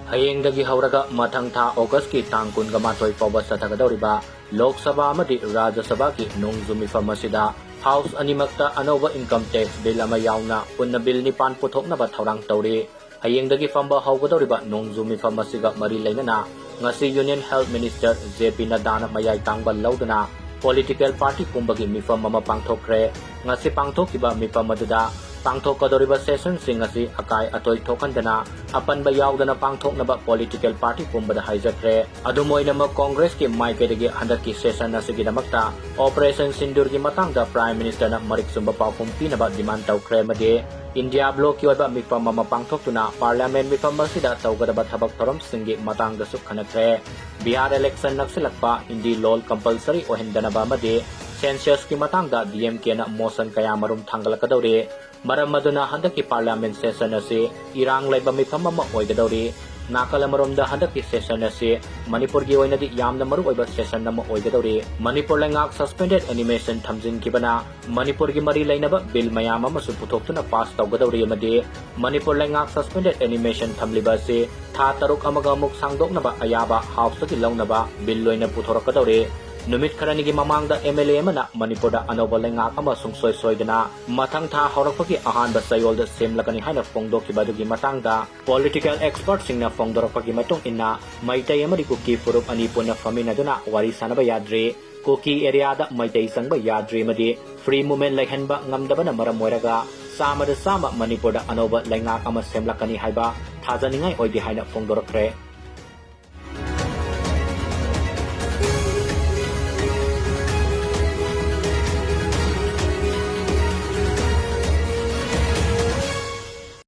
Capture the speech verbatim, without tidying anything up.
ꯍꯌꯦꯡꯗꯒꯤ ꯍꯧꯔꯒ ꯃꯊꯪ ꯊꯥ ꯑꯣꯒꯁꯀꯤ ꯇꯥꯡ ꯀꯨꯟꯒ ꯃꯥꯊꯣꯏ ꯐꯥꯎꯕ ꯆꯠꯊꯒꯗꯧꯔꯤꯕ ꯂꯣꯛ ꯁꯚꯥ ꯑꯃꯗꯤ ꯔꯥꯖ꯭ꯌ ꯁꯚꯥꯒꯤ ꯅꯣꯡꯖꯨ ꯃꯤꯐꯝ ꯑꯁꯤꯗ ꯍꯥꯎꯁ ꯑꯅꯤꯃꯛꯇ ꯑꯅꯧꯕ income tax bill ꯑꯃ ꯌꯥꯎꯅ ꯄꯨꯟꯅ bill ꯅꯤꯄꯥꯟ ꯄꯨꯊꯣꯛꯅꯕ ꯊꯧꯔꯥꯡ ꯇꯧꯔꯤ꯫ ꯍꯌꯦꯡꯗꯒꯤ ꯐꯝꯕ ꯍꯧꯒꯗꯧꯔꯤꯕ ꯅꯣꯡꯖꯨ ꯃꯤꯐꯝ ꯑꯁꯤꯒ ꯃꯔꯤ ꯂꯩꯅꯅ ꯉꯁꯤ Union Health Minister J P Naddaꯅ ꯃꯌꯥꯏ ꯇꯥꯡꯕ ꯂꯧꯗꯨꯅ political party ꯄꯨꯝꯕꯒꯤ ꯃꯤꯐꯝ ꯑꯃ ꯄꯥꯡꯊꯣꯛꯈ꯭ꯔꯦ꯫ ꯉꯁꯤ ꯄꯥꯡꯊꯣꯛꯈꯤꯕ ꯃꯤꯐꯝ ꯑꯗꯨꯗ ꯄꯥꯡꯊꯣꯛꯀꯗꯧꯔꯤꯕ sessionꯁꯤꯡ ꯑꯁꯤ ꯑꯀꯥꯏ ꯑꯇꯣꯏ ꯊꯣꯛꯍꯟꯗꯅ ꯑꯄꯟꯕ ꯌꯥꯎꯗꯅ ꯄꯥꯡꯊꯣꯛꯅꯕ political party ꯄꯨꯝꯕꯗ ꯍꯥꯏꯖꯈ꯭ꯔꯦ꯫ ꯑꯗꯨꯝ ꯑꯣꯏꯅꯃꯛ Congressꯀꯤ ꯃꯥꯏꯀꯩꯗꯒꯤ ꯍꯟꯗꯛꯀꯤ session ꯑꯁꯤꯒꯤꯗꯃꯛꯇ Operation Sindoorꯒꯤ ꯃꯇꯥꯡꯗ Prime Ministerꯅ ꯃꯔꯤꯛ ꯆꯨꯝꯕ ꯄꯥꯎꯈꯨꯝ ꯄꯤꯅꯕ demand ꯇꯧꯈ꯭ꯔꯦ ꯑꯃꯗꯤ India Blocꯀꯤ ꯑꯣꯏꯕ ꯃꯤꯐꯝ ꯑꯃ ꯄꯥꯡꯊꯣꯛꯇꯨꯅ Parliament ꯃꯤꯐꯝ ꯑꯁꯤꯗ ꯇꯧꯒꯗꯕ ꯊꯕꯛ ꯊꯧꯔꯝꯁꯤꯡꯒꯤ ꯃꯇꯥꯡꯗꯁꯨ ꯈꯟꯅꯈ꯭ꯔꯦ꯫ ꯕꯤꯍꯥꯔ election ꯅꯛꯁꯤꯜꯂꯛꯄ, ꯍꯤꯟꯗꯤ ꯂꯣꯜ compulsory ꯑꯣꯏꯍꯟꯗꯅꯕ ꯑꯃꯗꯤ censusꯀꯤ ꯃꯇꯥꯡꯗ DMKꯅ motion ꯀꯌꯥꯃꯔꯨꯝ ꯊꯥꯡꯒꯠꯂꯛꯀꯗꯧꯔꯤ꯫ ꯃꯔꯝ ꯑꯗꯨꯅ ꯍꯟꯗꯛꯀꯤ Parliament session ꯑꯁꯤ ꯏꯔꯥꯡ ꯂꯩꯕ ꯃꯤꯐꯝ ꯑꯃ ꯑꯣꯏꯒꯗꯧꯔꯤ꯫ ꯅꯥꯀꯜ ꯑꯃꯔꯣꯝꯗ ꯍꯟꯗꯛꯀꯤ session ꯑꯁꯤ ꯃꯅꯤꯄꯨꯔꯒꯤ ꯑꯣꯏꯅꯗꯤ ꯌꯥꯝꯅ ꯃꯔꯨꯑꯣꯏꯕ session ꯑꯃ ꯑꯣꯏꯒꯗꯧꯔꯤ꯫ ꯃꯅꯤꯄꯨꯔ ꯂꯩꯉꯥꯛ suspended animation ꯊꯝꯖꯤꯟꯈꯤꯕꯅ ꯃꯅꯤꯄꯨꯔꯒꯤ ꯃꯔꯤ ꯂꯩꯅꯕ bill ꯃꯌꯥꯝ ꯑꯃꯁꯨ ꯄꯨꯊꯣꯛꯇꯨꯅ pass ꯇꯧꯒꯗꯧꯔꯤ ꯑꯃꯗꯤ ꯃꯅꯤꯄꯨꯔ ꯂꯩꯉꯥꯛ suspended animation ꯊꯝꯂꯤꯕ ꯑꯁꯤ ꯊꯥ ꯇꯔꯨꯛ ꯑꯃꯒ ꯑꯃꯨꯛ ꯁꯥꯡꯗꯣꯛꯅꯕ ꯑꯌꯥꯕ Houseꯇꯒꯤ ꯂꯧꯅꯕ bill ꯑꯣꯏꯅ ꯄꯨꯊꯣꯔꯛꯀꯗꯧꯔꯤ꯫ ꯅꯨꯃꯤꯠ ꯈꯔꯅꯤꯒꯤ ꯃꯃꯥꯡꯗ MLA ꯑꯃꯅ ꯃꯅꯤꯄꯨꯔꯗ ꯑꯅꯧꯕ ꯂꯩꯉꯥꯛ ꯑꯃ ꯁꯨꯡꯁꯣꯏ ꯁꯣꯏꯗꯅ ꯃꯊꯪ ꯊꯥ ꯍꯧꯔꯛꯄꯒꯤ ꯑꯍꯥꯟꯕ ꯆꯌꯣꯜꯗ ꯁꯦꯝꯂꯛꯀꯅꯤ ꯍꯥꯏꯅ ꯐꯣꯡꯗꯣꯛꯈꯤꯕ ꯑꯗꯨꯒꯤ ꯃꯇꯥꯡꯗ political expertꯁꯤꯡꯅ ꯐꯣꯡꯗꯣꯔꯛꯄꯒꯤ ꯃꯇꯨꯡ ꯏꯟꯅ ꯃꯩꯇꯩ ꯑꯃꯗꯤ ꯀꯨꯀꯤ ꯐꯨꯔꯨꯞ ꯑꯅꯤ ꯄꯨꯟꯅ ꯐꯝꯃꯤꯟꯅꯗꯨꯅ ꯋꯥꯔꯤ ꯁꯥꯅꯕ ꯌꯥꯗ꯭ꯔꯤ꯫ ꯀꯨꯀꯤ areaꯗ ꯃꯩꯇꯩ ꯆꯪꯕ ꯌꯥꯗ꯭ꯔꯤ ꯑꯃꯗꯤ free movement ꯂꯩꯍꯟꯕ ꯉꯝꯗꯕꯅ ꯃꯔꯝ ꯑꯣꯏꯔꯒ ꯆꯥꯝꯃꯗ ꯆꯥꯝꯃ ꯃꯅꯤꯄꯨꯔꯗ ꯑꯅꯧꯕ ꯂꯩꯉꯥꯛ ꯑꯃ ꯁꯦꯝꯂꯛꯀꯅꯤ ꯍꯥꯏꯕ ꯊꯥꯖꯅꯤꯡꯉꯥꯏ ꯑꯣꯏꯗꯦ ꯍꯥꯏꯅ ꯐꯣꯡꯗꯣꯔꯛꯈ꯭ꯔꯦ꯫